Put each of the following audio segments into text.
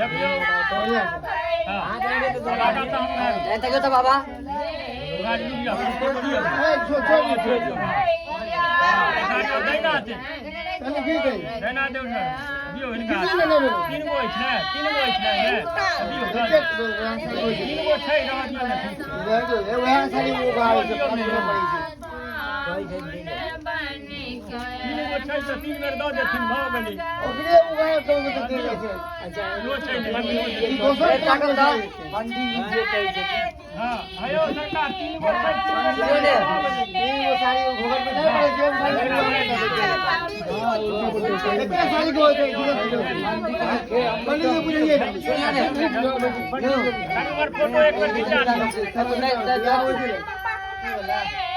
झपियौ। हाँ, लगा तऽ हम उघारू। तकियो तऽ बाबा। उघारू, रुकि जाउ, फोटो लिअ। छोड़। उघारू, दहिना हाथे। तनी भी दे। दहिना हाथे उठा दियौ हिनका। किसी ने लेबै। तीन गो अछि ने, तीन गो अछि ने, ने दियौ, दऽ दियौ। तीन गो छै, रहऽ दियौ ने, ठीक छै। वएह साड़ी उघारै छै, पानि नहि पड़ै छै। तीन गो छै तऽ तीन बेर दऽ देथिन, भऽ गेलै। ओकरे उघार तऽ देल जाइ छै। इहो छै ने, इहो छै। ई दोसर काम ताकत दऽ। छै। हँ हयौ सरकार, तीन गो छै, तीन बेर दऽ ने। भऽ गेलै। तीन गो साड़ी घोघट में नहि पड़ै छै, एगो साड़ी घोघट में दऽ दै छै। एते साड़ी के होइ छै, पंडित जी बुझलियै ने? तनी हमर फोटो एक बेर घिचा लिअ।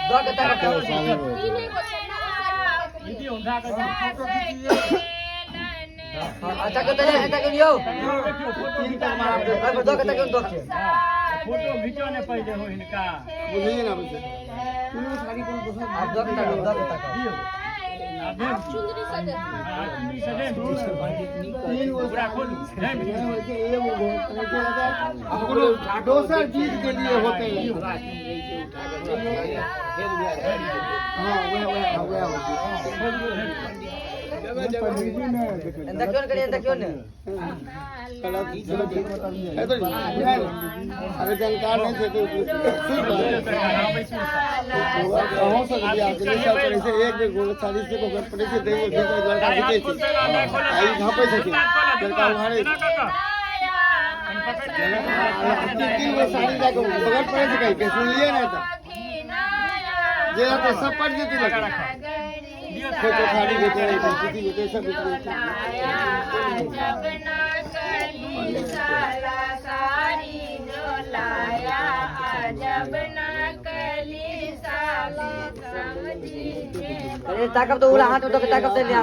दऽ के ताकत। ई दियौ, उठा कऽ दियौ। ताकियो तऽ, ताकियो लियौ। देखियौ, फोटो घिचा लिअ। दऽ के ताकियो, दऽ के। हँ, फोटो घिचऽ ने पहिले हो हिनका। बुझलियै ने? आबै छै तीन गो साड़ी, कोनो दोसर। आब दऽ के ताकब, दऽ के ताकब। दियौ। आ भेल। हाँ, चुनरी से भेल। तीन गो। पूरा खोलू, भेल। नहि होइ छै, एगो घोघट पड़ै छै लगा। कोनो दोसर चीज के लिए होते हैं। हाँ, वह वह वह होइ छै। देखियौ ने कनि, देखियौ ने। अगर जानकार नहीं थे तो सरकार, हाँ, बैसू। अहूँ सब बियाह के लिए सब करै छै। एक बेर गोल साड़ी से घोघट पड़ै छै, ताहि घीचै, लड़का दाएँ हाथ घीचै खोलतै छै ना, दाएँ खोलऽ। आ ई झाँपै छथिन, हाथ खोलऽ, लड़का उघारै एना छै। कऽ कऽ। कनि पकड़ि के। तीन तीन गो साड़ी जाके घोघट पड़ै छै, कहीं के सुनलियै नहि तऽ जे रहतै सब पड़ि जेतै लड़का। राखऽ। दियौ। छोटो साड़ी घिचै छै, धोती घिचै, सब घिचै छै। जब कली साला साड़ी जो लाया, जब ना कली साला समझी के। अरे, ताकब तऽ ओला हाथ में दऽ के ताकब तऽ लिया।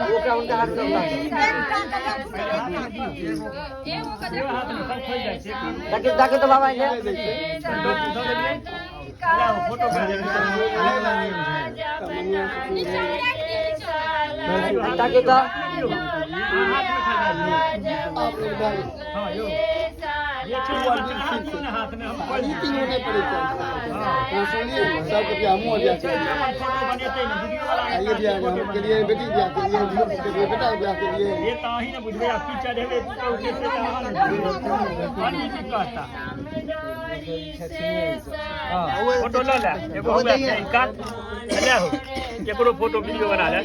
ओकरा, हुनका हाथ में दऽ के ताकब। दियौ हाथ में, सब खोलि जाइ छै। ताकियो, ताकियो तऽ बाबा इन्ने। दऽ देलियै। लाउ, फोटो खींच। ताकियो तऽ। हाँ, हाथ में खा जाइ। आप लोग डाल। हाँ यौ, ये छै हाथ, दियौ ने हाथ में, हम खोलि। ई तीनू नहि पड़ै छै। हाँ, सुनलियै ने? सबके बियाह, हमहूँ बियाह केलियै। अपन फोटो बनेतै ने वीडियो वाला। आइए बियाह हम केलियै, बेटी बियाह केलियै, धियो केलियै, बेटा बियाह केलियै। ये तऽ अहीं ने बुझबै आब की चढ़ेबै पुतहु के, से तऽ अहाँ ने बुझबै। पंडित जी कहता। फोटो लऽ ले एगो, हुए छै कात ले हो, एकरो फोटो वीडियो बना ले।